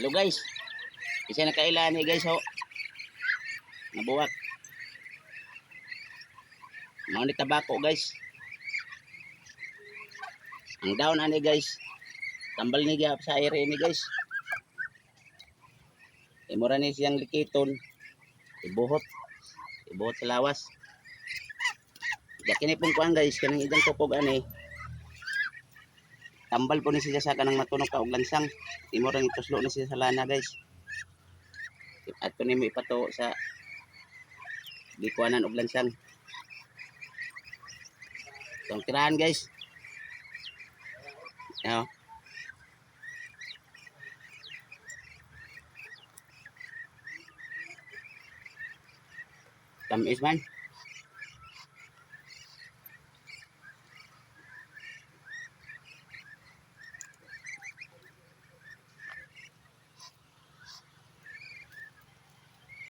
Hello guys. Isa na kailan ni guys ho. Nabuwak. Mao ni tabako, guys. Ang daon ani, guys. Tambal ni gyap sa ire ni, guys. Imo ra ni siyang likiton. Ibuhot. Ibuhot sa lawas. Ya kini pong kuan, guys, kanang idang kupog ani. Tambal po ni siya sa kanang matunok ka og lansang. Imo ra tuslo ni siya sa lana, guys. Ato nimo ipato sa gikuanan og lansang. Itong tirahan, guys. Ayo. Tamis man.